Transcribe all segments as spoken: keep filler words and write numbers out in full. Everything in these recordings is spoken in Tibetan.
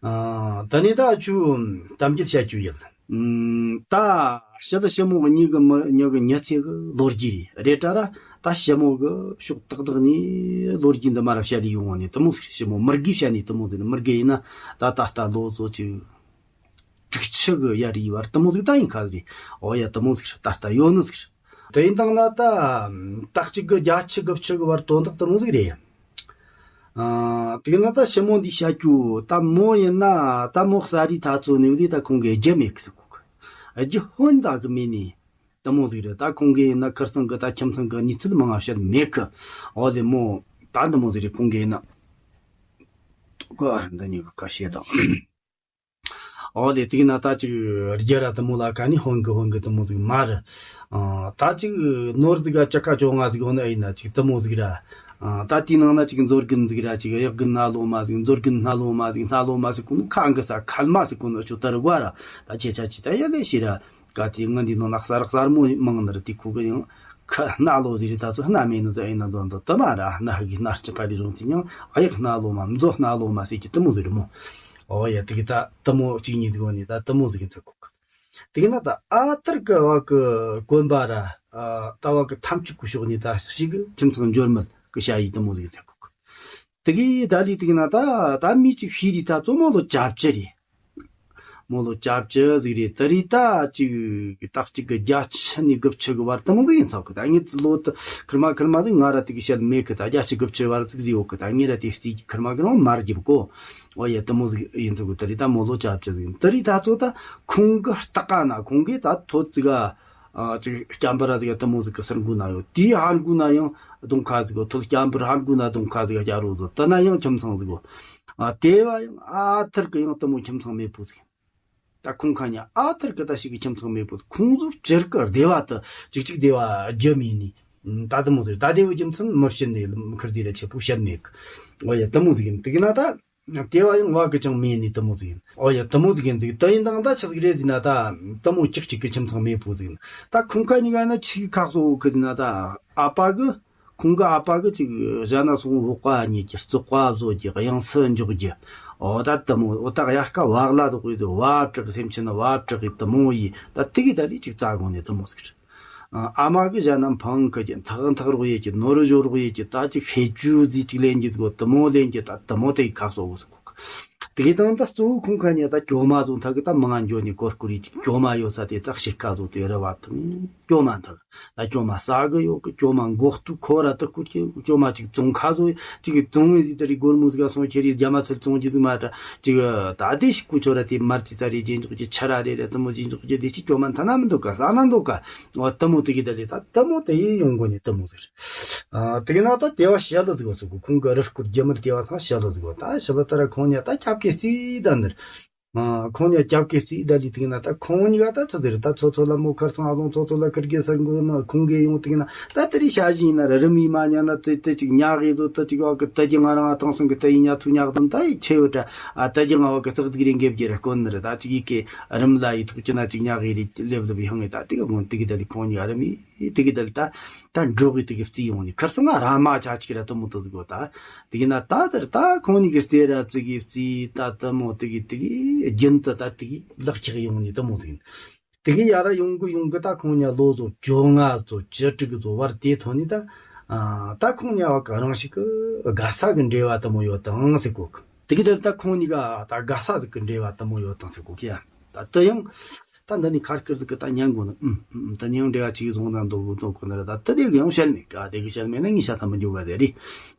ཨ། ད་ནི་ད་ཆུ་གཏམ་རྒྱུད་བཤད་རྒྱུ་ཡིན། ཨམ། ད་ཕྱི་ལ་ཞི་མོ་གི་མྱི་གི་མི་མྱི་གི་མྱི་ཚེ་གི་ལོ་རྒྱུས་རེད། རེད་དྲ་ར། ད་ཞི་མོ་གི་ཕྱོགས་ཏག་ཏག་ནས་ལོ་རྒྱུས་འདི་མ་ར་བཤད་ལས་ཡོང་བ་ནས་དུ་མོ་ཟིག་ཞི་མོ་མི་དགེ་བཤད་ནས་དུ་མོ་ཟིག་མི་དགེ་ཡིན་ན། ད་ད་ལྟ་ལོ་ཚོ་ཆུ་དྲུག་ཅུ་གི་ཡར་ཡི་བར་དུ་མོ་ཟིག་ད་ཡིན་ཁ་རེད། ཨོ་ཡ་དུ་མོ་ཟིག་ད་ལྟ་ཡོད་ནི་ཟིག་དེ་ཡིན་དང་ན་ད་ད་གཅིག་གི་བརྒྱད་ཅུ་དགུ་བཅུ་གི་བར་དོན་དག་དུ་མོ་ཟིག་རེད། ཨ། དེ་ན་ད་ཞི་མོ་འདི་བཤད་རྒྱུ་ད་མོ་ཡིན་ན་ད་མོ་གསར་རི་ཐ་ཚོ་ནས་བླི་ད་ཁོང་གི་རྒྱུ་མེད་གི་ཟིག་གོ་གི། རྒྱུ་ཧོན་ད་གི་མེད་ནི་དུ་མོ་ཟིག་རེད། ད་ཁོང་གི་ཡིན་ན་ཁིར་ཚང་གི་ད་ཁྱིམ་ཚང་གི་གནས་ཚུལ་མང་ང་བཤད་མེད་གི། ཨོ་ལེ་མོ་ད་དུ་མོ་ཟིག་རེད། ཁོང་གི་ཡིན་ན་ཏོ་ག་འདི་ནི་ག་བཤད་དང་། ཨོ་ལེ་དེ་གི་ན་ད་ཅིག་རྒྱ་ར་དུ་མོ་ལ་ཁ་ནི་ཧོན་གི་ཧོན་གི་དུ་མོ་ཟིག་མ་རེད། ཨ། ད་ཅིག་ནོར་ཟིག་ག་ཅི་ཁ་ཅོ་ང་ཟིག་ཡོད་ན་ཨེ་ན་ཅིག་དུ་མོ་ཟིག་ར། ཨ། ད་དེའི་ནང་ན་ཅིག་མཛོ་རྒན་ཟིག་ར་ཅིག་གཡག་རྒན་སྣ་ལོ་མ་ཟིག་མཛོ་རྒན་སྣ་ལོ་མ་ཟིག་སྣ་ལོ་མ་ཟིག་གོ་ནོ་ཁ་འགི་ས་ཁལ་མ་ཟིག་གོ་ནོ་ཆུ་དར་གོ་ར། ད་ཁྱེད་ཆ་ཅི་ད་ཡ་ལེ་ཤི་ར། ག་དེ་ང་འདི་ནང་ན་གསར་གསར་མོ་མང་ནི་ར་དེ་ཁུ་གི་ཡང་ཁ་སྣ་ལོ་ཟིག་རེད། ད་ཚོ་སྣ་མེད་ནི་ཟིག་ཨེ་ན་འདོན་དོ་དུ་མ་ར་སྣ་ཧ་གི་སྣ་ལྕི་ཕ་ལི་རོང་དེ་ཡང་གཡག་སྣ་ལོ་མ་མཛོ་སྣ་ལོ་མ་ཟེར་གི་དུ་མོ་ཟིག་རེད་མོ། ཨོ་ཡ་དེ་གི་ད་དུ་མོ་གཅིག་གཉིས་ཟིག་ཡོད་ནི་ད་དུ་མོ་ཟིག་གི་ཚ་ཁུག་དེ་གི་ན་ད་ཨ་ཐར་གི་བ་གི་གོན་པ་ར། ཨ། ད་བ་གི་ཐམས་ཅད་གི་ཕྱོགས་ནས་ད་ཞིག་གི་ཁྱིམ་ཚང་འབྱོར་མེད་གི་ཤ་ཡི་དུ་མོ་ཟིག་གི་ཚ་ཁུག་དེ་གི་ད་ལི་དེ་གི་ན་ད་ད་མི་གཅིག་ཤི་རི་ད་ཙོ་མོ་ལོ་བཅོ་བརྒྱད་རེད། མོ་ལོ་བཅོ་བརྒྱད་ཟིག་རེད། ད་རི་ད་ཅིག་ད་གཅིག་གི་བརྒྱད་ཅུ་ནས་དགུ་བཅུ་གི་བར་དུ་མོ་ཟིག་ཡིན་ཚོག་གི། ད་ངས་ལོ་ད་ཁིར་མ་ཁིར་མ་ཟིག་ང་ར་དེ་གི་བཤད་མེད་གི། ད་བརྒྱད་ཅུ་དགུ་བཅུ་བར་ཟིག་ཟིག་ཡོད་གི། ད་ངས་ར་དེ་རྩིས་ཁིར་མ་ཁིར་མ་མར་རྒྱབ་གོ། ཨོ་ཡ་དུ་མོ་ཟིག་ཡིན་ཚོག་གི། ད་རི་ད་མོ་ལོ་བཅོ་བརྒྱད་ཟིག་ཡིན། ད་རི་ད་ཚོ་ད་ཁོང་གི་ལྟ་ག་ན་ཁོང་གི་ད་ཐོ་ཙི་ག་ཨ། ཅིག་སྐྱམ་པར་ཟིག་དུ་མོ་ཟིག་གི་སར་འགུ་ན་ཡོད། དེའི་ཧར་འགུ་ན་ཡང་གདོང་ཁ་ཟིག་གོ། ཐོད་སྐྱམ་པར་ཧར་འགུ་ན་གདོང་ཁ་ཟིག་རྒྱ་རོ་ཟིག་དེ་ན་ཡང་ཁྱིམ་ཚང་ཟིག་གོ། ཨ། དེ་བ་ཡང་ཨ་ཐར་གི་ཡང་དུ་མོ་ཁྱིམ་ཚང་མེད་པོ་ཟིག་ད་ཁོང་ཁ་ཉ་ཨ་ཐར་གི་ད་ཞིག་གི་ཁྱིམ་ཚང་མེད་པོ་ཁོང་ཟོ་སྤྱིར་གི་སྡེ་བ་དུ་ཅིག་ཅིག་སྡེ་བ་རྒྱུ་མེད་ནི། ད་དུ་མོ་ཟིག་ད་སྡེ་བའི་རྒྱུ་མཚན་མི་བཤད་ནི་ཁིར་དེ་ར་ཆེ་པོ་བཤད་མེད་གི། འོ་ཡ་དུ་མོ་ཟིག་ཡིན་དུ་གི་ན་ད། དེ་བ་ཡང་བ་གི་ཅང་མེད་ནི་དུ་མོ་ཟིག་ཡིན། ཨོ་ཡ་དུ་མོ་ཟིག་ཡིན་ཟིག་དུ་ཡིན་དང་ད་ཆི་ཟིག་རེད་ཟིག་ན་ད་དུ་མོ་ཅིག་ཅིག་གི་ཁྱིམ་ཚང་མེད་པོ་ཟིག་ཡིན། ད་ཁོང་ཁ་གཉིས་ཀ་ན་ཆི་གི་ཁག་སོ་གི་ཟིག་ན་ད་ཨ་ཕ་གི་ཁོང་གི་ཨ་ཕ་གི་ཅིག་གཞན་ན་སོང་བོག་པ་ཉེ་རྒྱུ་བཙོག་པ་བཟོ་རྒྱུ་གཡང་སུ་འཇོག་རྒྱུ། ཨོ་ད་དུ་མོ་ཨོ་ད་དབྱར་ཁ་བག་ལ་དོག་གི་ཟིག་བབ་དྲག་གི་སེམས་ཅན་ན་བབ་དྲག་གི་དུ་མོ་ཡི་ད་དེ་གི་ད་རེད་ཅིག་རྩ་དགོངས་ནས་དུ་མོ་ཟིག་རེད། ཨ་མ་གི་ཞྭ་ན་འཕང་གི་ཀྱི་འཐག་འཐག་རོགས་ཡེད་ཀྱི་ནོར་བཞོ་རོགས་ཡེད་ཀྱི་ད་ཅིག་ཤེད་ཅུ་ཟིག་ཅིག་ལེན་གྱི་ཟིག་དུ་མོ་ལེན་གྱི་ད་དུ་མོ་དེ་ཁ་སོ་བོ་ཟིག་གོ། དེ་གི་དང་ད་གཙོ་བོ་ཁོང་ཁ་ཉེ་ད་གྱོ་མ་བཟོ་འཐག་གི་ད་མང་ང་འགྱོ་ནི་གོར་ཀུ་རི་ཅིག་གྱོ་མ་ཡོད་ས་དེ་ད་ཤེད་ཁ་བཟོ་དེ་ར་བ་དང་གྱོ་མ་འཐག་ད་གྱོ་མ་ཟ་གི་ཡོད་གི། གྱོ་མ་མགོ་གཏུག་ཁོ་ར་ད་ཀུ་ཀྱི་གྱོ་མ་ཅིག་བཙོང་ཁ་བཟོ་ཅིག་གི་བཙོང་བའི་ཟིག་ད་རི་སྒོར་མོ་ཟིག་ག་སོང་ཁྱེར་རི་རྒྱ་མ་ཚལ་བཙོང་གྱི་ཟིག་མ་ད་ཅིག་ད་དེ་ཞིག་གུ་ཆོ་ར་དེ་མར་ཅི་ཙ་རེ་རྗེས་འཇོག་གི་ཆ་ར་རེ་རེ་དུ་མོ་རྗེས་འཇོག་གི་དེ་ཞིག་གྱོ་མ་འཐག་ན་མི་འདུག་ག་ཟ་ན་འདུག་ག། འོ་དུ་མོ་དེ་གི་ད་ལེ་ད་དུ་མོ་དེ་ཡི་ཡོང་གོ་ནི་དུ་མོ་ཟེར། ཨ་དེ་གི་ན་ད་དེ་བ་ཞལ་ལ་ཟིག་གོ་ཟིག་གོ་ཁོང་གི་རི་སྐོར་རྒྱུ་མི་དེ་བ་སང་ཞལ་ལ་ཟིག་གོ་ད་ཞལ་ལ་ད་ར་ཁོང་ཉ་ད་སྐྱབས་ཀྱི་རྩིས་ད་ནི་རེད། ཨ་ཁོང་ཉ་སྐྱབས་ཀྱི་རྩིས་ད་ལི་དེ་གི་ན་ད་ཁོང་གཉིས་ཀ་ད་ཚོ་ཟེར་ད་ཚོ་ཚོ་ལ་མོ་ཁར་སང་ཨ་ལོང་ཚོ་ཚོ་ལ་ཁར་གི་སར་འགོ་ན་ཁོང་གི་ཡོང་དེ་གི་ན་ད་དེ་རི་ཞ་ཞི་ཡིན་ན་རི་རི་མི་མ་ཉ་ན་དེ་དེ་ཅིག་ཉ་གི་ཟོ་ད་ཅིག་བ་གི་ད་ཅི་ང་རང་ཨ་ཐང་སང་གི་ད་ཡིན་ཉ་ཐུ་ཉ་གི་དམ་ད་ཡི་ཆེ་ཡོད་ད། ཨ་ད་ཅི་ང་བ་གི་ཙག་སྡིག་རེ་འགེབས་རྒྱུ་རེ་དཀོན་ནི་རེད། ད་ཅིག་ཡི་གེ་རིམ་ལ་ཡི་ཐུག་ཅི་ན་ཅིག་ཉག་གི་རེ་ལེབ་ལེབ་ཡོང་ངེ་ད་དེ་གི་དགོན་དེ་གི་ད་ལི་ཁོང་ཉིག་རིམ་ཡི་དེ་གི་ད་ལི་ད་ད་འགྲོ་གི་དེ་གི་རྩིས་ཡོང་ནི་ཁར་སང་ང་ར་མ་ཆ་ཅིག་ར་དུ་མོ་དུ་ཟིག་གོ་ད་དེ་གི་ན་ད་དེར་ད་ཁོང་ཉིག་གི་རྩེ་ར་ཙི་གི་རྩིས་ད་དུ་མོ་དེ་གི་དེ་གི་རྒྱུན་དུ་ད་དེ་གི་ལག་ཁྱེག་ཡོང་ནི་དུ་མོ་ཟིག་ཡིན། དེ་གི་ཡ་ར་ཡོང་གི་ཡོང་གི་ད་ཁོང་ཉ་ལོ་ཚོ་བཅོ་ལྔ་ཚོ་བཅུ་དྲུག་གི་ཚོ་བར་དེ་ཐོན་ནི་ད་ཨ་ད་ཁོང་ཉ་བ་ག་རང་ཞིག་གི་དགའ་ས་གི་འབྲེལ་བ་དུ་མོ་ཡོད་དང་ཟེར་གོ་གི། དེ་གི་དེར་ད་ཁོང་གཉིས་ཀ་ད་དགའ་ས་ཟིག་གི་འབྲེལ་བ་དུ་མོ་ཡོད་དང་ཟེར་གོ་གི་ཡ། ད་དེ་ཡང་ད་འདི་ནི་ཁར་ཁིར་ཟིག་གི་ད་ཉན་དགོ་ནི་ཨུམ་ཨུམ་ད་ནི་ཡང་འབྲེལ་བ་ཅིག་བཟུང་ན་འདོད་གོ་འདོད་གོ་ནི་ར་ད་དེ་དེ་གི་ཡང་བཤད་མེད་ག་དེ་གི་བཤད་མེད་ན་ངི་ཤ་ཐ་མི་འཇོག་ག་དེ་རི།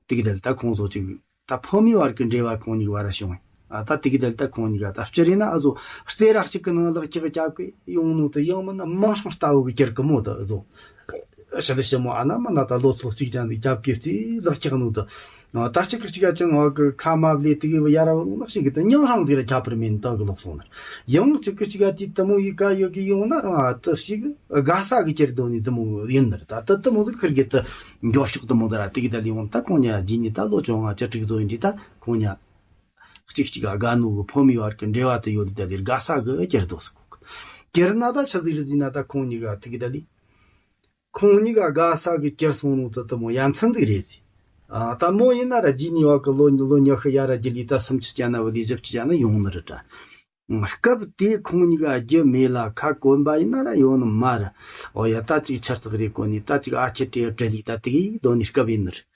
དེ་གི་དེར་ད་ཁོང་ཚོ་ཅིག་ད་ཕོ་མོའི་བར་གི་འབྲེལ་བ་ཁོང་གཉིས་བར་བྱུང་བས། ཨ་ད་དེ་གི་དེར་ད་ཁོང་གཉིས་ཀ་ད་སྤྱིར་ཡིན་ན་ཨ་ཟོ་རྩེ་ར་གཅིག་གི་ནང་ལག་ཅིག་གི་རྒྱབ་གི་ཡོང་ནོ་དེ་ཡང་མིན་ན་མང་སྲང་ལྟ་བུ་གི་གྱུར་གི་མོ་ད་ཨ་ཟོ། ཞི་ལི་ཞི་མོ་ཨ་ན་མ་ན་ད་ལོ་ཚོ་གཅིག་ཀྱང་དེ་རྒྱབ་གི་རྩེ་ལག་ཅིག་ནོ་ད། ད་གཅིག་གི་གཅིག་ཀྱང་བ་གི་ཁ་མ་བླེ་དེ་གི་ཡ་ར་བ་ནག་ཞིག་གི་ད་ཉང་རང་དེ་ར་ཁྱབ་པར་མིན་ད་གི་ལོག་སོང་ནར། ཡང་གཅིག་གི་གཅིག་ཨ་དེ་དུ་མོ་ཡི་ཀ་ཡོད་གི་ཡོང་ན་རང་ཨ་ད་ཞིག་དགའ་ས་གི་གྱུར་དོ་ནི་དུ་མོ་ཡིན་ནར། ད་ད་དུ་མོ་ཟིག་ཁིར་གི་ད་འགྱོ་ཕྱོགས་དུ་མོ་ད་ར་དེ་གི་ད་ལི་ཡོང་ད་ཁོང་ཉ་ཇི་ནི་ད་ལོ་བཅོ་ལྔ་བཅུ་དྲུག་ཚོ་ཡིན་དི་ད་ཁོང་ཉ། གཅིག་གཅིག་ཨ་དགའ་ནོ་གི་ཕོ་མོའི་བར་གི་འབྲེལ་བ་དེ་ཡོད་ལི་ད་ལི་དགའ་ས་གི་གྱུར་དོ་ཟིག་གོ་གི། གྱུར་ན་ད་ཆི་ཟིག་རེད་ཟིན་ན་ད་ཁོང་གཉིས་ཀ་དེ་གི་ད་ལི། ཁོང་གཉིས་ཀ་དགའ་ས་གི་གྱུར་སོང་ནོ་ད་དུ་མོ་ཡ་མཚན་ཟིག་རེད་ཟིག་ཨ། ད་མོ་ཡིན་ན་ར་རྗེས་ནས་བ་གི་ལོ་ལོ་ཉི་ཤུ་ཡར་ར་རྒྱུད་ལས་ད་སུམ་ཅུ་ཅན་ན་བུད་ལས་བཞི་བཅུ་ཅན་ན་ཡོང་ནི་རེད་དྲ། སྐབས་དེ་ཁོང་གཉིས་ཀ་རྒྱུ་མེད་ལ་ཁ་གོན་པ་ཡིན་ན་ར་ཡོང་ནི་མ་རེད། ཨོ་ཡ། ད་ཅིག་ཆུ་རྩེག་རེ་གོན་ནས། ད་ཅིག་ཨ་ཁྱི་སྤྲེའུ་སྤྲེལ་ལས། ད་དེ་གི་སྡོད་ནི་སྐབས་ཡིན་ནི་རེད།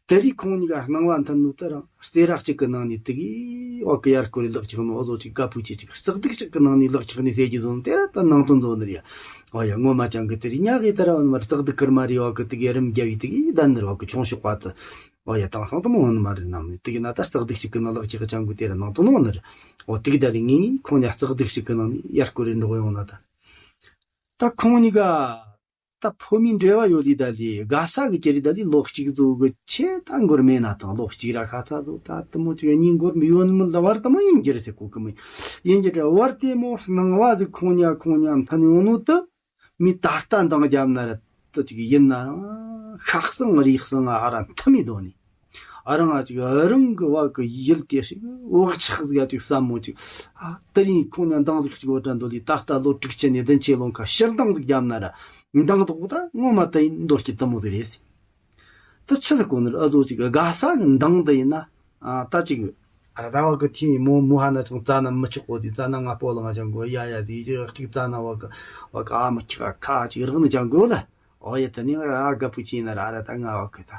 དེ་རིགས་ཁོང་གཉིས་ཀ་སྣང་བ་མཐུན་ནོ་དེ་རང་རྩེ་ར་གཅིག་གི་ནང་ནས་དེ་གི་བ་གི་ཡར་སྐོར་རེ་ལག་ཆགས་ནོ། ཨོ་ཟོ་ཅིག་རྒད་པོ་ཆེ་ཅིག་རྩེག་སྡིག་ཅིག་གི་ནང་ནས་ལག་ཆགས་ནས་ཟེར་གྱི་བཟོ་ནི་དེ་ར་ད་ནང་དོན་བཟོ་ནི་རེད་ཡ། ཨོ་ཡ། ངོ་མ་ཅང་གི་དེ་རིགས་ཉག་གི་དེ་ར་འོ་ནི་མ་རྩེག་སྡིག་ཀིར་མ་རེད་བ་གི། དེ་གི་རིམ་རྒྱབ་བས་དེ་གི་བསྡད་ནི་རེད་བ་གི། ཆུང་ཤོག་པ་དེ། ཨོ་ཡ། དེང་སང་དེ་མོ་འོང་ནི་མ་རེད། ནམ་ནས་དེ་གི་ན་ད་རྩེག་སྡིག་ཅིག་གི་ནང་ལག་ཆགས་ཅང་གི་དེ་ར་ནང་དོན་འོང་ནི་རེད། ཨོ་དེ་གི་ད་ལས་ངེས་ངེས་ཁོང་གཉིས་རྩེག་སྡིག་ཅིག་གི་ནང་ནས་ཡར་སྐོར་རེ་འགྲོ་ཡོང་ན་ད། ད་ཁོང་གཉིས་ཀ་ད་ཕོ་མོའི་འབྲེལ་བ་ཡོད་ལི་ད་ལི་དགའ་ས་གི་ཅི་རི་ད་ལི་ལོ་གཅིག་ཙོགས་གི་ཆེ་ད་འགོར་མེད་ན་དང་། ལོ་གཅིག་ར་ཤ་ཚ་ཙོགས་ད་དེ་མོ་ཅིག་གཉིས་འགོར་མི་ཡོད་ནི་མི་ལ་བར་དེ་མོ་ཡིན་རྒྱུ་རེད་ཟེར་གོ་གི་མི་ཡིན་རྒྱུ་རེད། བར་དེ་མོ་སྣང་བ་ཟིག་ཁོང་གཉིས་ཁོང་གཉིས་མཐུན་ཡོང་ནོ་དེ། མི་ད་ལྟ་འདང་རྒྱབ་ན་ར་དེ་ཅིག་ཡིན་ན་རང་ཤ་གསང་རུས་གསང་ང་ཨ་ར་མཐུན་མི་དོ་ནི། ཨ་རང་ང་ཅིག་ཨ་རང་གི་བ་གི་ཡིད་དེ་ཞིག་བག་ཆགས་ཟིག་ཡ་ཅིག་ཟབ་མོ་ཅིག་ཨ་དེ་རིང་ཁོང་གཉིས་འདང་ཟིག་ཅིག་འོ་དྲ་འདོད་ལི། ད་ལྟ་ལོ་དྲུག་ཅུ་ནས་བདུན་ཅུ་ལོན་ཁ་ཕྱིར་འདང་ཟིག་རྒྱབ་ན་ར་འདང་དོག་ད་ངོ་མ་དེ་ཡིན་འདོད་ཀྱི་དེ་མོ་ཟིག་རེད་ཟེར། དེ་ཆི་ཟིག་གོ་ནི་ར། ཨ་ཟོ་ཅིག་དགའ་ས་གི་འདང་དེ་ཡིན་ན། ཨ་ད་ཅིག་ཨ་ར་ད་བ་གི་ཐེངས་མོ་མོ་ཧ་ན་ཅང་རྩ་ན་མི་ཆོག་གོ་དེ། རྩ་ན་ང་སྤོ་ལངས་ཅང་གོ་ཡ་ཡ་ཟིག་ཅིག་གཅིག་རྩ་ན་བ་གི་བ་གི་ཨ་མི་ཁྱི་ཁ་ཅིག་རག་ནི་ཅང་གོ་ལ། ཨོ་ཡ། དེ་ནས་ང་ཨ་རྒད་པོ་ཆེ་ན་ར་ཨ་ར་ད་ང་བ་གི་ད་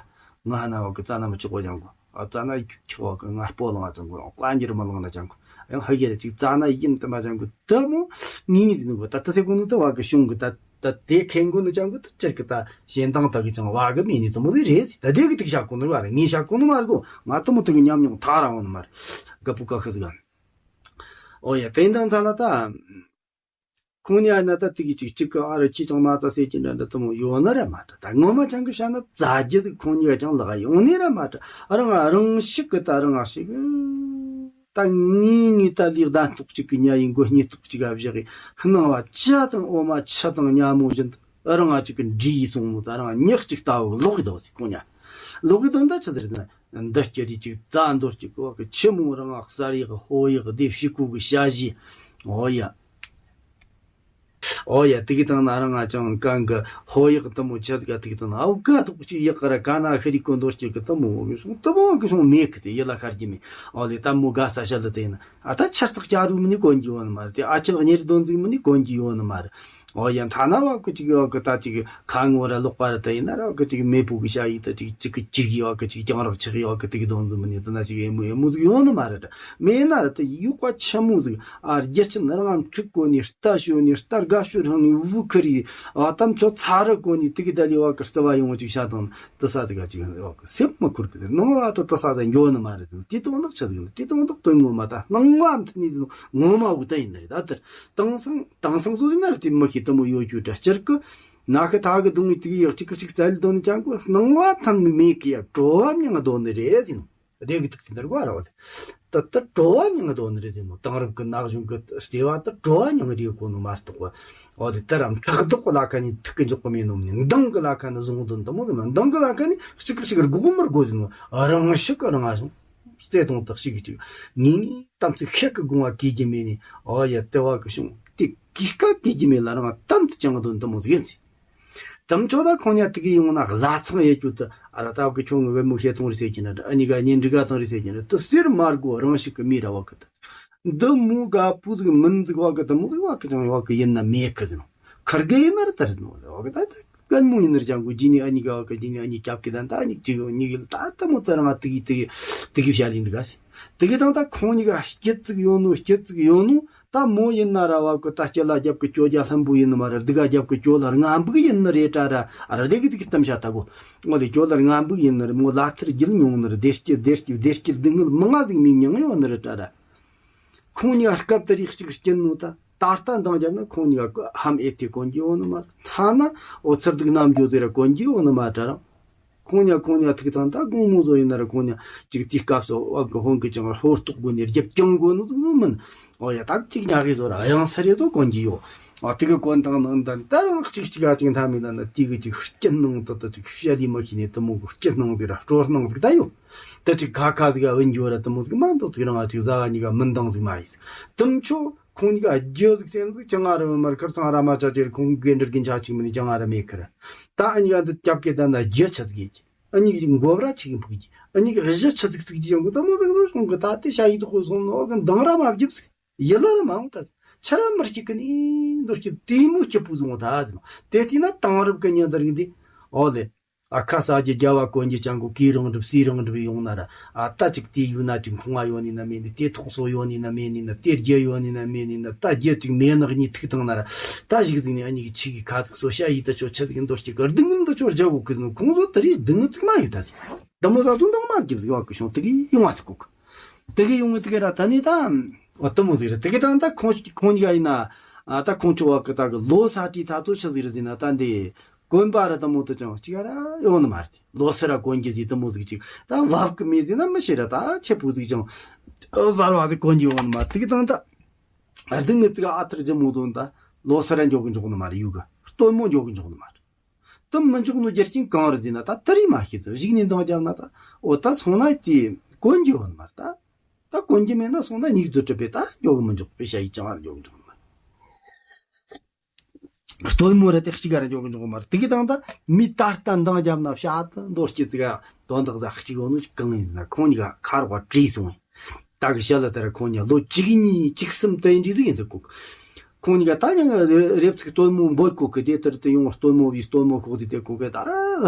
ང་ཧ་ན་བ་གི་རྩ་ན་མི་ཆོག་གོ་ཅང་གོ། ཨ་རྩ་ན་ཁྱི་བ་གི་ང་སྤོ་ལངས་ཅང་གོ། བཀའ་འགྱུར་མི་ལངས་ན་ཅང་གོ། ཡང་ཧ་གི་ར་ཅིག་རྩ་ན་ཡིན་དུ་མ་ཅང་གོ། དེ་མོ་ངེས་ངེས་ཟིག་ནི་གོ། ད་དེ་ཟེར་གོ་ནི་དེ་བ་གི་གཞུང་གི་ད། ད་དེ་ཁེ་མགོ་ནི་ཅང་གི་ད་ཅིག་གི་ད་གཞན་དང་ད་གི་ཅང་བ་གི་མེད་ནི་དེ་མོ་ཟིག་རེད་ཟེར། ད་དེ་གི་ཐུག་བཞག་གོ་ནི་བ་རེད། ངས་བཞག་གོ་ནི་མ་རེད་གོ། ང་དེ་མོ་དེ་གི་ཉམས་མྱོང་ཐག་རང་འོང་ནི་མ་རེད། རྒད་པོ་ཁ་ཤས་ཟིག་ག་ཨོ་ཡ། དེ་འདང་ཚ་ལ་ད་ཁོང་གཉིས་ན་ད་དེ་གི་ཅིག་གཅིག་གི་ཨ་ར་ཁྱི་ཅང་མ་ཚ་ཟེར་གྱི་འདྲ་འདྲ་དེ་མོ་ཡོད་ནི་རེད་མ་ད། ད་ངོ་མ་ཅང་གི་བཤད་ན་བཟའ་རྒྱུ་ཟིག་ཁོང་གཉིས་ཀ་ཅང་ལག་ཡོང་ནི་རེད་མ་ད། རང་རང་ཤུགས་གི་ད་རང་ཤུགས་གི་ད་ངེས་ངེས་ད་ལས་གདན་ཐོག་གཅིག་གི་ཉ་ཡི་མགོ་སྙིང་ཐོག་གཅིག་ག་བཞག་གི་སྣང་བ་ཅི་དང་འོ་མ་ཆུ་དང་ཉ་མོ་བཞིན་དུ་རང་ང་གཅིག་གི་འདྲིས་སོང་མོ། ད་རང་ཉག་གཅིག་ལྟ་བུ་ལོག་གི་འདུག་ཟེར་ཁོང་ཉ། ལོག་གི་འདུག་ད་ཆི་ཟེར་ན་འདི་སྐྱ་རིས་གཅིག་རྩ་འདོར་གཅིག་གོ་གི་ཆི་མོ་རང་ང་གསར་ཡག་ཧོ་ཡག་སྡེ་ཕྱི་ཁུག་གི་ཞ་ཞི། འོ་ཡ། ཨོ་ཡ། དེ་གི་དང་ན་རང་ང་ཅང་གང་གི་ཧོ་ཡག་དེ་མོ་ཆད་ག་དེ་གི་དང་ན་ཨོ་ག་དོག་ཅིག་ཡག་ག་ར་ག་ན་ཤི་རི་ཀོ་འདོར་སྐྱེ་གི་དེ་མོ་གི་སོང་དེ་མོ་གི་སོང་མེད་གི་ཟེར། ཡི་ལ་ཤར་གྱི་མེད། ཨོ་ལེ་ད་མོ་ག་ས་ཤ་ལ་དེ་ན་ཨ་ད་ཆར་ཚག་སྐྱ་རུ་མི་ནི་གོན་གྱི་ཡོད་ནི་མ་རེད། དེ་ཨ་ཁྱི་ལག་ཉེར་དོན་ཟིག་མི་ནི་གོན་གྱི་ཡོད་ནི་མ་རེད། ཨོ་ཡ། ཐ་ན་བ་གི་ཅིག་ཡོད་གི་ད་ཅིག་ཁ་ངོ་ར་ལོག་པ་ར་དེ་ཡིན་ན་ར་གི་ཅིག་མེ་བུ་གི་ཤ་ཡི་ད་ཅིག་ཅིག་གི་ཅིག་ཡོད་གི་ཅིག་རྒྱང་རག་ཆག་ཡོད་གི་དེ་གི་དོན་ཟིག་མི་ནི་དེ་ན་ཅིག་ཨེ་མོ་ཨེ་མོ་ཟིག་ཡོད་ནི་མ་རེད། མེད་ན་ར་དེ་ཡུག་པ་ཆི་མོ་ཟིག་ཨ་རྒྱལ་ཆེན་རང་ཁྲིག་གོ་ནི་རྟ་ཞོན་ནི་རྟ་དགའ་ཤོད་རང་ནི་བུ་ཁ་རི་ཨ་དམ་ཆོ་ཚ་ར་གོ་ནི་དེ་གི་ད་ལི་བ་གི་རྩ་བ་ཡོང་ཅིག་ཤ་དང་དེ་ས་དེ་ག་ཅིག་ཡོད་གི་སེམས་མ་ཁུར་གི་ནང་བ་ད་དེ་ས་ད་འགྱོ་ནི་མ་རེད། དེ་དོན་དག་ཆི་ཟིག་ནི་དེ་དོན་དག་དོན་ངོ་མ་ད་སྣང་བ་མཐུན་ནི་ཟིག་ངོ་མ་བུ་ད་ཡིན་ནི་རེད། ད་དེར་དེང་སང་དེང་སང་བཟོ་ཟིག་ན་ར་དེ་མི་ཤེས་དེ་མོ་ཡོད་རྒྱུ་འདྲ་སྤྱིར་གི་ན་ཁི་ཐ་གི་དུང་ངི་དེ་གི་ཡག་ཅིག་གི་ཅིག་རྩ་ལི་དོན་ནི་ཅང་གི་སྣང་བ་མཐུན་ནི་མེད་གི་ཡ་བྲོ་བ་མྱང་དོན་ནི་རེད་ཟིན། སྡེ་གི་ཐུག་ཚེ་འདིར་གོ་ར་བ་ལེ། ད་ལྟ་བྲོ་བ་མྱང་དོ་ནི་རེད་ཟེར་ནོ། དེང་རབས་ཀྱི་ན་གཞོན་གྱི་ལྟེ་བ་ད་བྲོ་བ་མྱང་རེད་གོ་ནོ་མ་གཏོགས་པ། འོ་དེ་ལྟར་རམ་ཕྲག་དོག་གི་ལ་ཁ་ནས་ཐུག་གི་འཇོག་གི་མེད་ནོ་མིན། འདང་གི་ལ་ཁ་ནས་བཟུང་དོན་དུ་མོ་དེ་མ་འདང་གི་ལ་ཁ་ནས་གཅིག་གི་གཅིག་གི་སྒོ་མར་སྒོ་ཟེར་ནོ། རང་ཤུགས་ཀྱི་རང་ང་བྱུང་། བརྩེ་དུང་དག་ཞིག་གི་ཅིག་ངེས་ངེས་དམ་ཚིག་ཤེས་ཀྱི་དགོངས་པ་གིས་ཀྱི་མེད་ནས། འོ་ཡ་ལྟེ་བ་གི་བྱུང་དེ་གིས་ཀ་གིས་ཀྱི་མེད་ལ་རང་དམ་དུ་བཅངས་དོན་དུ་མོ་ཟིག་ཡིན་ཟེར། དམ་ཆོས་ད་ཁོང་ཉ་དེ་གི་ཡོང་ན་བཟའ་ཚང་ཡེ་རྒྱུ་དུ་ཨ་ར་ད་གི་ཁྱོད་ངི་བེ་མོ་ཤེས་ཐོང་རི་ཟེར་གྱི་ན་འདྲ། ཨ་ནི་ག་ཉིན་འདྲི་ག་ཐང་རི་ཟེར་གྱི་ན་དུ་ཟེར་མར་གོ་རང་ཞིག་གི་མི་ར་བ་གི་དུ་འདི་མོ་ག་པུ་ཟིག་མིན་ཟིག་བ་གི་དུ་མོ་ཟིག་བ་གི་ཅང་བ་གི་ཡིན་ན་མེད་གི་ཟིན་ཁར་གི་ཡིན་ན་ར་ད་རི་ཟིན་བ་གི་ད་ད་གན་མོ་ཡིན་ན་ར་ཅང་གོ་ཇི་ནི་ཨ་ནི་ག་བ་གི་ཇི་ནི་ཨ་ནི་རྒྱབ་གི་ད་ད་ཨ་ནི་ཅི་གི་ནི་གི་ད་ད་མོ་ད་ར་ང་དེ་གི་དེ་གི་དེ་གི་བཤད་ལིན་འདི་ག་ཟེར་དེ་གི་དང་ད་ཁོང་ཉི་ག་སྐྱིད་ཙིག་ཡོད་ནོ་སྐྱིད་ཙིག་ཡོད་ནོ། ད་མོ་ཡིན་ན་ར་བ་གི་ད་སྐྱེ་ལ་རྒྱབ་གི་གྱོ་རྒྱ་ལྷན་པོ་ཡིན་ནི་མ་ར། སྡུག་ག་རྒྱབ་གི་གྱོ་ལ་རྔ་འབུག་ཡིན་ནི་རེད་དྲ་ར། ཨ་ར་སྡུག་གི་སྡུག་གི་གཏམ་བཤད་ད་གོ། ངོ་ལས་གྱོ་ལ་རྔ་འབུག་ཡིན་ནི་རེད། མོ་ལ་ཐུར་རྒྱུད་མྱོང་ནི་རེད། བདེ་སྐྱིད་བདེ་སྐྱིད་བདེ་སྐྱིད་སྡུག་བསྔལ་མང་ང་ཟིག་མི་མྱང་ཡོད་ནི་རེད་དྲ་ར། ཁོང་གཉིས་ཀ་སྐབས་དེ་རིགས་གཅིག་སྐྱིད་ནོ་ད། ད་ལྟ་འདང་རྒྱབ་ན་ཁོང་གཉིས་ཀ་ཧམ་ཨེབ་ཐེ་གོན་གྱི་ཡོད་ནི་མ་ར། ཐ་ན་འོ་ཚུར་སྡུག་རྣམ་འགྱོ་ཟེར་ར་གོན་གྱི་ཡོད་ནི་མ་དྲ་ར། ཁོང་ཉ་ཁོང་ཉ་ཐུག་དང་ད་དགོང་མོ་བཟོ་ཡིན་ན་ར་ཁོང་ཉ་ཅིག་དེའི་སྐབས་སུ་བ་གི་ཧོན་གི་ཅང་ཧོར་ཏོག་དགོ་ནས་རྒྱབ་ཀྱང་དགོ་ནི་ཟིག་ཟིག་མིན། ཨོ་ཡ་ད་ཅིག་ཉ་གི་བཟོ་ར་གཡང་ས་རེ་བཟོ་གོན་གྱི་ཡོད། ཨ་དེ་གི་གོན་དང་ནང་དང་ད་རང་གཅིག་གཅིག་ཨ་ཅིག་མཐའ་མི་ད་ན་དེ་གི་ཅིག་སྐྱིད་སྣང་ད་ད་ཅིག་བཤད་ལི་མ་ཤི་ནས་དེ་མོ་གི་སྐྱིད་སྣང་ཟིག་ར་སྤྲོ་སྣང་ཟིག་ད་ཡོད། ད་ཅིག་ཁ་ཁ་ཟིག་ཨ་བུན་འགྱོ་ར་དེ་མོ་ཟིག་མ་འདུག་ཟིག་རང་ཨ་ཅིག་ཟ་བ་གཉིས་ཀ་མི་འདང་ཟིག་མ་ཡིན། དེ་མཆོག་ཁོང་གཉིས་ཀ་རྒྱུ་ཟིག་སེམས་ཟིག་ཅང་ང་ར་མར་ཁར་ཚང་ར་མ་ཅག་ཅེར་ཁོང་གི་འདྲི་རྒན་ཆ་ཅིག་མིན་ཅང་ང་ར་མེད་ཁར། ད་ཨ་ཉི་ག་འདི་སྐྱབས་ཀྱི་ད་ན་རྒྱུ་ཆ་ཟིག་ཡིན། ཨ་ནི་གི་མགོ་བར་ཆི་གི་འཕུག་གི། ཨ་ནི་གི་གཞི་ཆི་ཟིག་ཟིག་གི་ཡོང་གི། ད་མོ་ཟིག་ལོ་སོང་གི། ད་དེ་ཤ་ཡི་དོག་སོང་ནོ་གི་འདང་ར་མ་བརྒྱབ་ཟིག། ཡི་ལ་ར་མ་འོང་། ད་ཆ་ར་མི་སྐྱིད་གི་ནི་འདོ་སྐྱིད་དེ་མོ་སྐྱིད་པོ་བཟུང་ད་ཟིན་ནོ། དེ་དུས་ན་དེང་རབས་གི་ཉིན་དར་གི་འདི་ཨོ་ལེ། ཨ་ཁ་ས་རྒྱ་རྒྱ་བ་གོན་རྒྱུ་ཅང་གོ་གི་རང་གྲུབ་སི་རང་གྲུབ་ཡོང་ན་ར། ཨ་ད་ཅིག་དེ་ཡུ་ན་ཅིག་ཁོང་ང་ཡོད་ནི་ན་མེད་ནི། དེ་ཐོག་སོ་ཡོད་ནི་ན་མེད་ནི་ན། དེ་རྒྱ་ཡོད་ནི་ན་མེད་ནི་ན། ད་རྒྱ་ཅིག་མེད་ནག་གཉིས་ཐུག་བཏང་ན་ར། ད་ཞིག་ཟིག་ནི་ཨ་ནི་གི་ཆི་གི་ཁ་ཚིག་སོ་ཤ་ཡི་ད་ཆོ་ཆ་ཟིག་འདོ་སྐྱིད་གི་སྡུག་བསྔལ་ད་ཆོ་རྒྱ་གོ་གི་ཟིན་ནོ། ཁོང་ཚོ་དེ་རིགས་སྡུག་བསྔལ་ཅིག་མ་ཡོད་ད་ཟིག། ད་མོ་ཟ་དུ་འདང་མ་བརྒྱབ་ཟིག་བ་གི་བྱུང་། དེ་གི་ཡོང་བ་ཟིག་གོ་གི། དེ་གི་ཡོང་ངེ་དེ་གི་ར་ད་ནི་ད་ཨ་དེ་མོ་ཟིག་རེད། དེ་གི་ད་ད་ཁོང་ཁོང་གཉིས་ཀ་ཡིན་ན་ཨ་ད་ཁོང་ཆོ་བ་གི་ད་གི་ལོ་ས་ཏི་ད་ཚོ་ཆི་ཟིག་རེད་ཟེར་ན། ད་འདི་གོན་པ་ར་དེ་མོ་དེ་ཅང་གཅིག་ར་ཡོང་ནི་མ་རེད། ལོ་སར་ར་གོན་རྒྱུ་ཟིག་དེ་མོ་ཟིག་ཅིག་ད་བབ་གི་མེད་ཟེར་ན་མི་ཤེས་ར། ད་ཆེ་པོ་ཟིག་ཅང་གསར་བ་ཟིག་གོན་རྒྱུ་ཡོང་ནི་མ་རེད། དེ་གི་ད་ད་ཨ་སྡུག་བསྔལ་ཅིག་ཨ་ཐར་རྒྱུ་མོ་དོན་ད་ལོ་སར་ར་འཇོག་གི་འཇོག་ནི་མ་རེད། ཡུ་གི་སྟོན་མོ་འཇོག་གི་འཇོག་ནི་མ་རེད། དེ་མི་འཇོག་ནོ་རྒྱུ་རྐྱེན་གང་རེད་ཟེར་ན། ད་དེ་རིགས་མ་ཤེས་ཚེ་གཞུག་ནས་འདང་བརྒྱབ་ན་ད་འོ་ད་སོང་ན་དེ་གོན་རྒྱུ་ཡོད་ནི་མ་རེད། ད་ད་གོན་རྒྱུ་མེད་ན་སོང་ན་སྙིགས་དུས་གྲུབ་པས་ད་འཇོག་གི་མི་འཇོག་པས་ཤ་ཡི་ཅང་ར་འཇོག་གི་འཇོག་ནི་མ་རེད། སྟོན་མོ་ར་དེ་གཅིག་ག་ར་འཇོག་གི་འཇོག་གི་མ་རེད། དེ་གི་དང་ད་མི་ད་ལྟ་འདང་བརྒྱབ་ན་བཤད་དུ་འདོད་སྐྱེ་ཙི་ག་དོན་དག་ཟ་གཅིག་ཡོད་ནོ་གང་ཡིན་ཟེར་ན། ཁོང་གཉིས་ཀ་ཁ་རོག་བྲིས་སོང་བས། ད་གི་ཤ་ལ་དེ་ར་ཁོང་གཉིས་ལོ་གཅིག་གཉིས་གཅིག་གསུམ་དེ་འདྲ་ཟིག་ཡིན་ཟེར་གོ། ཁོང་གཉིས་ཀ་ད་ཡང་རེབ་ཚིག་སྟོན་མོ་འབོད་གོ་གི། དེ་ལྟར་དུ་ཡོང་སྟོན་མོ་བའི་སྟོན་མོ་ཤོག་ཟིག་དེ་གོ་གི། ད་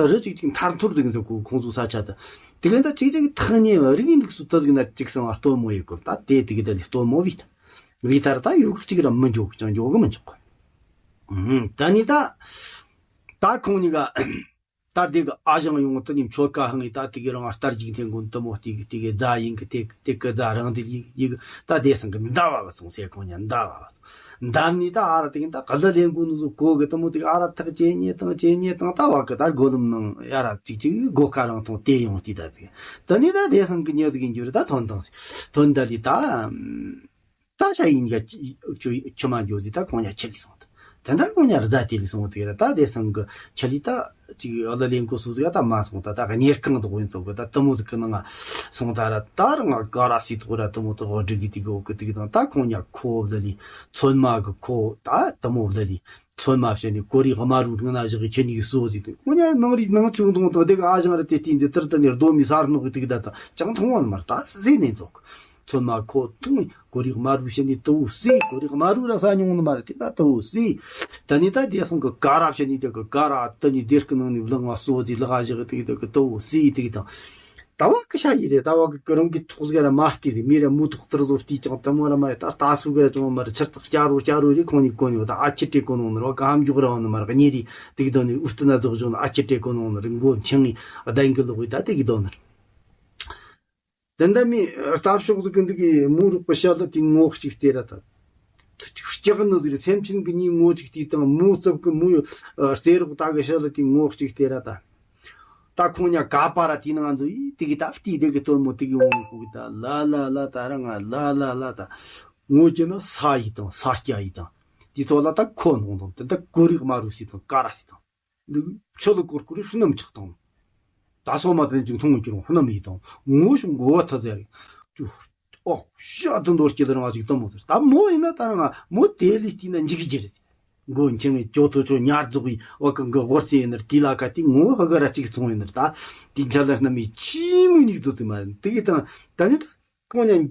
རི་གཅིག་གཅིག་མཐར་འཐོར་ཟིག་ཡིན་ཟེར་གོ། ཁོང་ཚོ་ས་ཆ་དུ་དེ་གི་ད་གཅིག་གཅིག་ཐག་ཉེ་བ་རིག་འདུག་སུ་ད་ཟིག་ན་གཅིག་སང་བ་སྟོན་མོ་ཡི་གོ། ད་དེ་དེ་གི་ད་ལི་སྟོན་མོ་བའི་ད་བའི་ད་ར་ད་ཡུག་གཅིག་ར་མི་འཇོག་ཅང་འཇོག་གི་མི་འཇོག་གོ། ད་ནི་ད་ད་ཁོང་གཉིས་ཀ་ད་དེ་གི་ཨ་ཞང་ཡོང་དུ་ནི་མཆོད་ཀ་ཧང་ངི་ད་དེ་གི་རང་ལྟར་འཇིག་རྟེན་མགོན་དུ་མོ་དེ་གི་དེ་གི་རྫ་ཡིན་གི། དེ་དེ་གི་རྫ་རང་དེ་ཡིག་ཡིག་ད་དེ་སང་གི་འདའ་བ་གི་སོང་ཟེར། ཁོང་ཉ་འདའ་བ་གི་འདའ་ནི་ད་ཨ་ར་དེ་གི་ད་ག་ལ་ལེན་གོ་ནི་བཟོ་གོ་གི། དུ་མོ་དེ་གི་ཨ་ར་ཐག་ཅེ་ཉེ་དང་ཅེ་ཉེ་དང་ད་བ་གི་ད་སྒོ་ལམ་ནང་ཡ་ར་ཅིག་ཅིག་སྒོ་ཁ་རང་ཐོང་དེ་ཡོང་དེ་ད་ཅིག་ད་ནི་ད་དེ་སང་གི་ཉ་ཟིག་གི་འགྱུར་ད་ཐོན་དང་ཟེར། ཐོན་ད་ལི་ད། ད་ཤ་ཡིན་ག་ཁྱོད་ཁྱོད་མ་འགྱོ་ཟིག་ད་ཁོང་ཉ་ཁྱི་ལི་སོང་། ད་ད་ཁོང་ཉ་རྫ་དེ་ལི་སོང་། དེ་ར་ད་དེ་སང་གི་ཁྱི་ལི་ད་ཅིག་ཨ་ལ་ལེན་གོ་སུ་ཟིག་ད་མ་སོང་། ད་ད་ག་གཉེར་ཁང་དུ་ཡིན་ཚོ་གི་ད་དུ་མོ་ཟིག་གི་ནང་ང་སོང་། ད་ར་ད་ར་ང་ག་ར་སི་ཐོག་ར་དུ་མོ་དུ་འོ་སྒྲིག་གི་དེ་གི་འོ་གི་དེ་གི་དང་། ད་ཁོང་ཉ་ཁོ་ལ་ལི་ཚོད་མ་གི་ཁོ་ད་དུ་མོ་ལ་ལི་ཚོད་མ་བྱས་ནས་གོ་རི་དམར་རུ་ང་ན་བཞག་གི་ཁྱི་ཉིག་སོ་ཟིག་དུ་ཁོང་ཉ་ནང་རི་ནང་ཆུང་དུང་དུ་དེ་གི་ཨ་ཞང་ར་དེ་སྟེང་དེ་ཏིར་ཏི་ནས་རྡོ་མི་སར་སྣོག་གི་དེ་གི་ད་ད་ཅང་མཐོང་བ་ནི་མ་ར་ད་ཟེ་ནས་འཛོག་ཚོད་མ་ཁོ་ཐུང་གོ་རིག་དམར་བོ་བྱས་ནས་དུ་བོ་སི། གོ་རིག་དམར་བོ་ར་ས་མྱོང་ནི་མ་རེད། དེ་ད་དུ་བོ་སི། ད་ནི་ད་དེ་སང་གི་ག་ར་བྱས་ནས་དེ་གི་ག་ར་ད་ནི་སྡེར་ཁུ་ནང་ནས་བླངས་བ་སོ་ཟི་ལག་བཞག་དེ་གི་དེ་གི་དུ་བོ་སི་དེ་གི་དང་། ད་བ་གི་ཤ་ཡི་རེད། ད་བ་གི་གི་རང་གི་ཐོག་ཟིག་ར་མ་སྟེ་ཟི་མི་ར་མུ་ཐོག་ཏིར་བཟོ་སྟེ་ཅང་ད་མོ་ར་མ་ཡ་ད་ལྟ་སུ་གི་ར་ཅང་མ་ར་ཆར་ཚག་སྐྱ་རོ་སྐྱ་རོ་རེ་ཁོང་ནི་གོ་ནི་བ། ད་ཨ་ཁྱི་ཏྲེ་གོ་ནོ་ནི་ར་ག་ཧམ་རྒྱུག་ར་བ་ནི་མ་ར་ག་ཉེ་རི་དེ་གི་དོ་ནི་ཨུ་སྟི་ན་རྫོགས་བྱུང་ནི་ཨ་ཁྱི་ཏྲེ་གོ་ནོ་ནི་རི་མགོ་འཆིང་ངི་ཨ་ད་ཡིན་གི་ལོག་གི་ད་དེ་གི་དོ་ནི་རེད། དེ་འདྲ་མི་ལྟ་ཕྱོགས་ཟིག་གི་འདུག་གི་མོ་རུག་པ་ཤ་ལ་དེ་ངོ་གཅིག་སྟེ་ར་ད། སྐྱག་ནི་ཟིག་རེད། སེམས་ཅན་གི་ཉིན་ངོ་གཅིག་དེ་དང་མོ་རྩབ་གི་མོ་རྩེ་རོགས་ད་གི་ཤ་ལ་དེ་ངོ་གཅིག་སྟེ་ར་ད། ད་ཁོང་ཉ་ག་པ་ར་དེ་ནང་འཛུལ་ཡི་དེ་གི་ད་བལྟས་དེ་གི་སྟོན་མོ་དེ་གི་འོང་གི་ད་ལ་ལ་ལ་ད་ར་ང་ལ་ལ་ལ་ད། ངོ་གྱི་ན་ས་ཡི་དང་ས་སྐྱ་ཡི་དང་། དེ་ཚོ་ལ་ད་ཁོ་ནོང་དང་དེ་ད་གོ་རིག་དམར་རུ་སི་དང་ཀ་ར་སི་དང་། འདི་ཆུ་ལ་གོར་གོར་སྣུམ་ཆགས་དང་། ད་སོ་མ་དེ་ཅིག་མཐོང་གི་རུང་སྣུམ་ཡིན་དང་ངོ་ཤུང་གོ་བ་ཐ་ཟེར། ཅུ། ཨོ་ཤ་དུ་འདོར་སྐྱེ་དར་ང་ཅིག་ཏམ་མོ་དར་ད་མོ་ཡིན་ན་ད་རང་ང་མོ་དེ་ལི་ཏི་ན་འཇིག་རྒྱུ་རེད། མགོ་འཆིང་ངེ་ཅོ་ཐོ་ཅོ་ཉར་རྫོགས་ཡི་ཨོ་ཀ་གི་ཧོར་སེ་ཡིན་ནར་ཏི་ལ་ཀ་ཏི་ངོ་ཧ་ག་ར་ཅིག་ཚོང་ཡིན་ནར་ད་ཏི་འཆལ་ལ་སྣུམ་ཡི་ཆི་མོ་ཉིག་དུ་ཙི་མ་རེད། དེ་གི་དང་ད་ནི་ད་ཁོང་ཉ་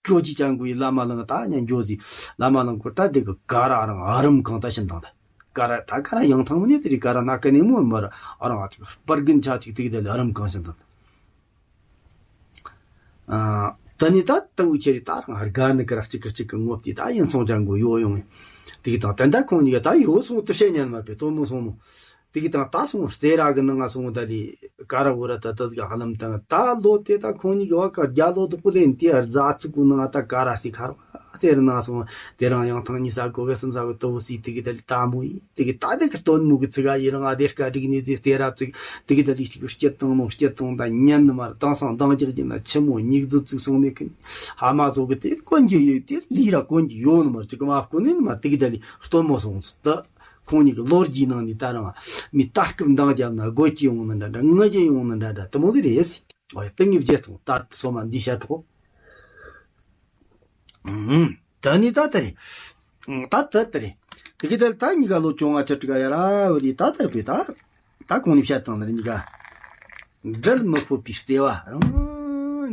ཇོ་ཇི་ཅང་གུའི་བླ་མ་ལང་ད་ཉན་ཇོ་ཇི་བླ་མ་ལང་ཀུར་ད་དེ་གི་ག་ར་རང་ཨ་རམ་གང་ད་ཤིན་དང་ད་ག་ར་ད་ག་ར་ཡང་ཐང་མི་ནི་དེ་རི་ག་ར་ན་ཀ་ནི་མོ་མར་ཨ་རང་ཨ་ཅིག་སྤར་གིན་ཆ་ཅིག་དེ་གི་དེ་ལ་ཨ་རམ་གང་ཤིན་དང་ད་ནི་ད་ཏུ་ཁྱེར་ད་རང་ཨར་ག་ནི་ག་ར་གཅིག་གི་གཅིག་གི་ངོ་དེ་ད་ཡིན་ཚོང་ཅང་གུ་ཡོ་ཡོང་དེ་གི་དང་ད་ད་ཁོང་ཉི་ག་ད་ཡོ་སོང་དུ་བཤད་ཉན་མ་པའི་ཏོ་མོ་སོང་མོ། དེ་གི་དང་ད་སོང་སྟེ་ར་གི་ནང་ང་སོང་ད་ལི་ཀ་ར་འུ་ར་ད་ད་ག་ཧ་ལམ་དང་ད་ལོ་དེ་ད་ཁོང་གཉིས་གི་བ་ཀ་རྒྱ་ལོ་དུ་པོ་ལེན་དེ་རྫ་ཚིག་གུ་ནང་ད་ཀ་ར་སི་ཁར་བ་སྟེ་ར་ནང་སོང་དེ་རང་ཡང་ཐང་གཉིས་ས་གོ་ག་སམ་ས་གོ་ཏོ་སི་དེ་གི་ད་ལི་ད་མོ་ཡི་དེ་གི་ད་དེ་གི་སྟོན་མོ་གི་ཚིག་ག་ཡི་རང་ཨ་དེ་ཀ་དྲིག་ནི་དེ་སྟེ་ར་ཚིག་དེ་གི་ད་ལི་ཅིག་སྐྱིད་དང་ནོ་སྐྱིད་དང་ད་ཉན་ནི་མར་དང་སང་དང་རྒྱག་གི་ན་ཆི་མོ་ཉིག་ཛུ་ཚིག་སོང་མེད་གི་ནི་ཧ་མ་ཚོ་གི་དེ་གོན་གྱི་ཡོད་དེ་ལི་ར་གོན་གྱི་ཡོད་ནི་མར་ཅིག་མ་གོ་ནི་ནི་མར་དེ་གི་ད་ལི་སྟོན་མོ་སོང་ད། ཁོང་གཉིས་ཀྱི་ལོ་རྒྱུས་ནང་ནས་ད་རང་མི་ལྟ་སྐབས་འདང་བརྒྱབ་ན་དགོད་ཀྱི་ཡོང་ནི་འདྲ་འདྲ་ངུ་རྒྱུ་ཡོང་ནི་འདྲ་འདྲ་དེ་མོ་ཟིག་རེད་ཟེར། ཨོ་ཡ་ཏིང་ངེ་བརྒྱད་ཚོང་ད་སོ་མ་འདི་ཤ་གྲོགས། ད་ནི་ད་ད་རེད། ད་ད་ད་རེད། དེ་གི་ད་ད་གཉིས་ཀ་ལོ་བཅོ་ལྔ་ཆ་དྲུག་ག་ཡ་ར་བ་ལི་ད་ད་རེད་པས་ད། ད་གོང་ནས་བཤད་བཏང་ནི་རེད་གཉིས་ཀ། འབྲལ་མི་ཕོད་པའི་བརྩེ་བ་རང་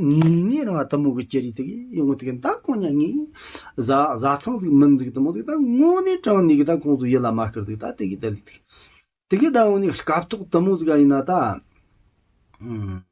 ངེས་ངེས་རང་དུ་མོ་གི་ཅི་རེད་དེ་གི་ཡོང་དེ་གི་ད་ཁོང་ཉ་ངེས་བཟའ་བཟའ་ཚང་ཟིག་མིན་ཟིག་དུ་མོ་ཟིག་ད་ངོ་ནས་དྲང་ནས་གི་ད་ཁོང་ཚོ་ཡིད་ལ་མ་ཤར་ཟིག་ད་དེ་གི་ད་ལི་དེ་གི་དེ་གི་ད་འོ་ནས་སྐབས་ཐོག་དུ་མོ་ཟིག་ཡིན་ན་ད། ཨུམ།